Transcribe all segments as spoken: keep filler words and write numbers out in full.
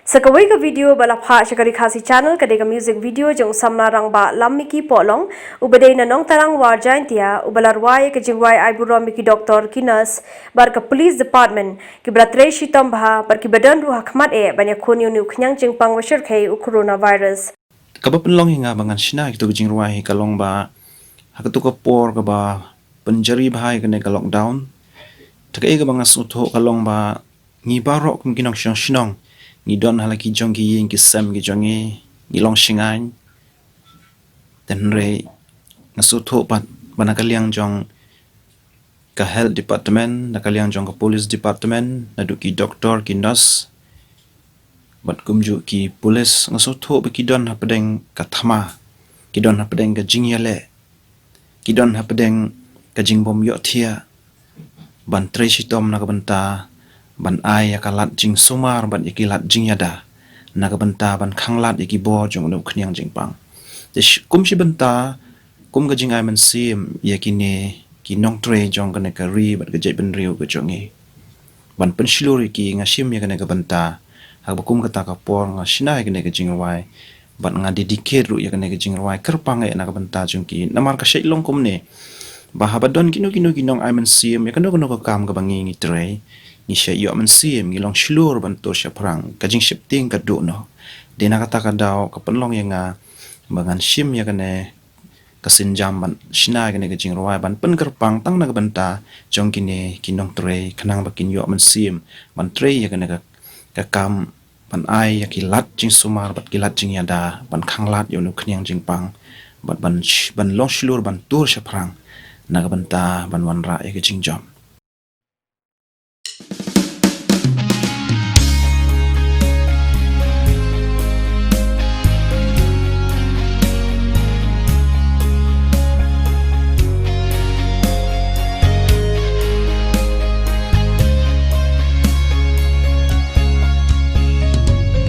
Sa kawei ka video ba la phah sha ka Ri Khasi Channel ka dei ka music video jong u samla rangbah Lammiki Pohlong, uba dei na Nongtarangwar Jaintia, uba la rwai ïa ka jingrwai ai burom ïa ki doktor, ki nurse, bad ka police department, kiba la trei shitom bha, bad kiba don ruh ha khmat eh ban ïakhun ïa une u khñiang jingpang ba shyrkhei u coronavirus. Kaba pynlong ïa nga ba ngan shna ïa kito ki jingrwai ka long ba ha kato ka por kaba pynjari bha ïa kane ka lockdown, te kaei kaba nga sngewthuh ka long ba ngi baroh kum ki nongshong shnong ngi don ha la ki jong ki ïing ki sem ki jong ngi, ngi long shngaiñ. Te hynrei nga sngewthuh pat ba na ka liang jong ka health department, na ka liang jong ka police department, naduh ki doktor, ki nurse, bad kumjuh ki police, nga sngewthuh ba ki don hapdeng ka thma, ki don hapdeng ka jingïaleh, ki don hapdeng ka jingbym ïohthiah ban trei shitom na ka bynta ban ai ïa ka lad jingsumar bad ïa ki lad jingïada na ka bynta ban khanglad ïa ki bor jong une u khñiang jingpang. Te kum shi bynta, kum ka jingai mynsiem ïa kine ki nongtrei jong kane ka ri bad ka jaitbynriew ka jong ngi, ban pynshlur ïa ki, nga shim ïa kane ka bynta ha kaba kum kata ka por nga shna ïa kane ka jingrwai bad nga dedicate ruh ïa kane ka jingrwai kyrpang eh na ka bynta jong ki. Namar ka shait long kumne ba haba don kino kino ki nongai mynsiem ïa kano kano ka kam kaba ngi ngi trei, ngi shait ïoh mynsiem, ngi long shlur ban tur shaphrang, ka jingsheptieng ka duh noh. Dei na kata ka daw ka pynlong ïa nga ba ngan shim ïa kane ka sienjam ban shna ïa kane ka jingrwai ban pynkyrpang tang na ka bynta jong kine ki nongtrei khnang ba kin ïoh mynsiem ban trei ïa kane ka, ka kam ban ai ïa ki lad jingsumar bad ki lad jingïada ban khanglad ïa une u khñiang jingpang bad ban sh-, ban long shlur ban tur shaphrang na ka bynta ban wanrah ïa ka jingjop.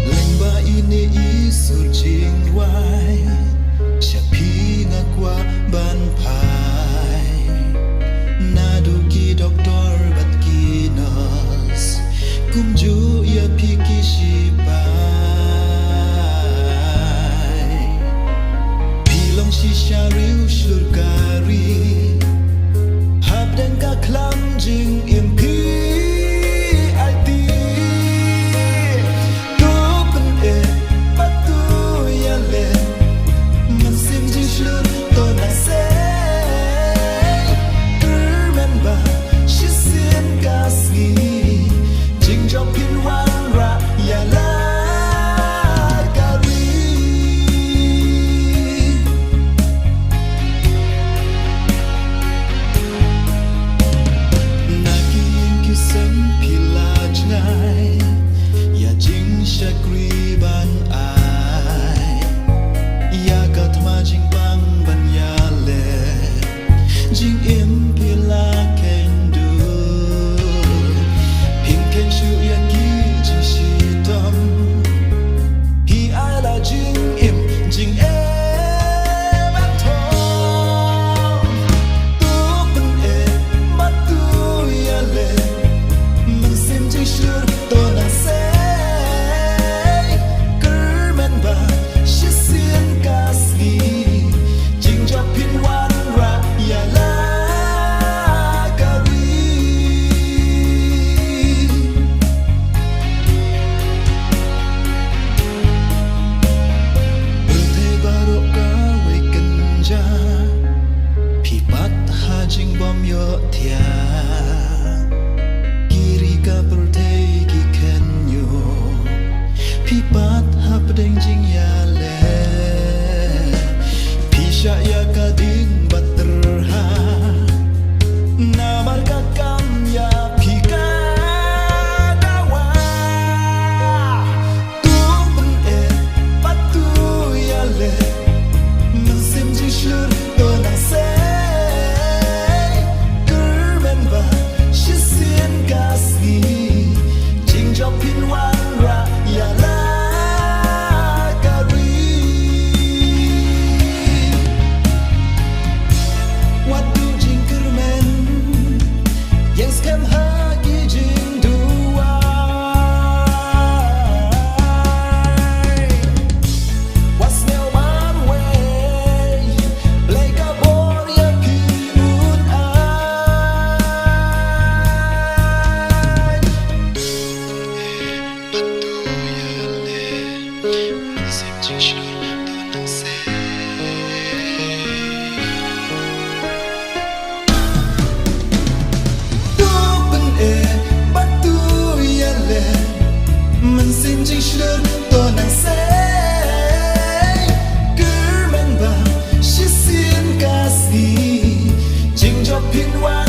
Lyngba ine i sur jingrwai, sha phi nga kwah ban phai. Naduh ki doktor bad ki nurse, kumjuh ïa phi ki shipai. Phi long shisha riew shlur ka ri, hapdeng ka khlam jingim phi aiti. To pyneh bad to ïaleh, mynsiem jingshlur to nang sei. Kyrmen ba shisien ka sngi, jingjop phin wanrah ïa la ka ri. Na ki ïing ki sem phi la jngai ïa jingshakri ban ai, ïa ka thma jingpang ban ïaleh. Jingim phi la kheiñ duh, phin kheiñ shuh ïa ki jingshitom. Phi ai la jingim jingeh ban thong. To pyneh bad to ïaleh, mynsiem jingshlur to nang sei. Kyrmen ba shisien ka sngi, jingjop phin wanrah ïa la ka ri. Pyrthei baroh kawei kynja, phi pat ha jingbym ïohthiah. Ki ri ka pyrthei ki khein ñiuh, phi pat hapdeng jingïaleh. Phi shah ïa ka ding ba tyrha, namar ka kam ïa phi ka dawa. To pyneh bad to ïaleh, mynsiem jingshlur to nang sei. Kyrmen ba shisien ka sngi, jingjop phin wanrah ïa la ka ri. Wat duh jingkyrmen, ïeng skhem ha ki jingduwai. Chynwar